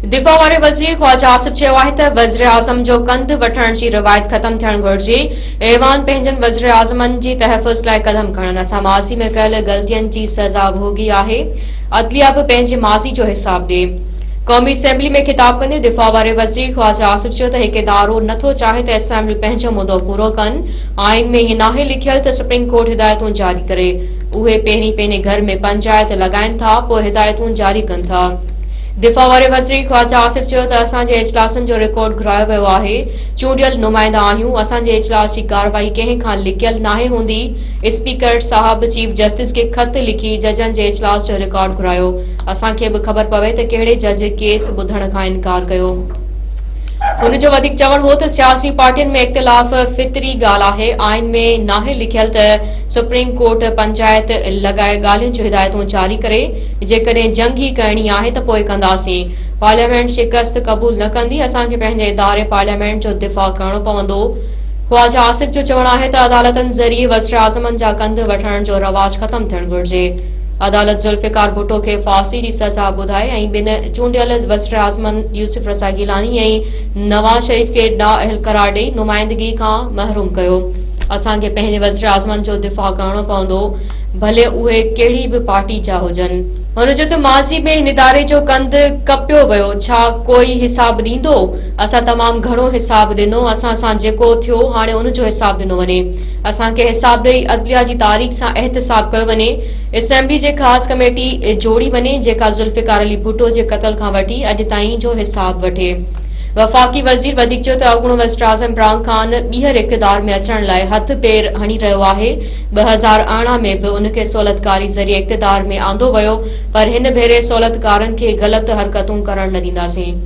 دفاع واري وزير خواجه آصف چيو آهي ته وزيراعظم جو ڪنڌ وٺڻ جي روايت ختم ٿيڻ گهرجي، ايوان پنهنجن وزيراعظمن جي تحفظ لاء قدم کڻن، اسان ماضي ۾ ڪيل غلطين جي سزا ڀوڳي آهي، عدليه به پنهنجي ماضي جو حساب ڏي. قومي اسيمبلي ۾ خطاب ڪندي دفاع واري وزير خواجه آصف چيو ته هڪ ادارو نٿو چاهي ته اسيمبلي پنهنجو مدو پورو ڪن، آئين ۾ ائين ناهي لکيل ته سپريم ڪورٽ هدايتون جاري ڪري، اهي پهرين پنهنجي گهر ۾ پنچائت لڳائين ٿا پوء هدايتون جاري ڪن ٿا. دفاع واري وزير خواجه آصف چيو ته اسان جي اجلاسن جو رڪارڊ گهرايو ويو آهي، چونڊيل نمائندا آهيون، اسان جي اجلاس جي ڪارروائي ڪنهن کان لڪيل ناهي هوندي، اسپيڪر صاحب چيف جسٽس کي خط لکي ججن جي اجلاس جو رڪارڊ گهرايو، اسان کي به خبر پوي ته ڪهڙي جج ڪيس ٻڌڻ کان انڪار ڪيو. هن جو وڌيڪ چوڻ هو ته سياسي پارٽين ۾ اختلاف فطري ڳالهه آهي، آئين ۾ ناهي لکيل ته سپريم ڪورٽ پنچائت لڳائي ڳالهين جون هدايتون جاري ڪري، جيڪڏهن جنگ ئي ڪرڻي آهي ته پوء ڪنداسين، پارليامينٽ شڪست قبول نه ڪندي، اسان کي پنهنجي اداري پارليامينٽ جو دفاع ڪرڻو پوندو. خواجه آصف جو چوڻ آهي ته عدالتن ذريعي وزيراعظمن جا ڪنڌ وٺڻ جو رواج ختم ٿيڻ گهرجي، عدالت ذوالفقار ڀٽو کي ڦاسي جي سزا ٻڌائي ۽ ٻن چونڊيل وزيراعظمن يوسف رضا گيلاني ۽ نواز شريف کي نااهل قرار ڏئي نمائندگي کان محروم ڪيو، اسان کي پنهنجي وزيراعظمن جو دفاع ڪرڻو پوندو. ڀلي اهي ڪهڙي به پارٽي جا هجن. هن چيو ته ماضي ۾ هن اداري جو ڪنڌ ڪپيو ويو، ڇا ڪوئي حساب ڏيندو؟ اسان تمام گهڻو حساب ڏنو، اسان سان جيڪو ٿيو هاڻي ان جو حساب ڏنو وڃي، اسان کي حساب ڏئي عدليه جي تاريخ سان احتساب ڪيو وڃي، اسيمبلي جي خاص ڪميٽي جوڙي وڃي جيڪا ذوالفقار علي ڀٽو جي قتل کان وٺي اڄ تائين جو حساب وٺي. وفاقي وزير وڌيڪ چيو ته اڳوڻو وزيراعظم عمران خان ٻيهر اقتدار ۾ اچڻ لاء هٿ پير هڻي رهيو آهي، 2018 ۾ به ان کي سهولتڪاري ذريعي اقتدار ۾ آندو ويو پر هن ڀيري سهولتڪارن کي غلط حرڪتون ڪرڻ نه ڏينداسين.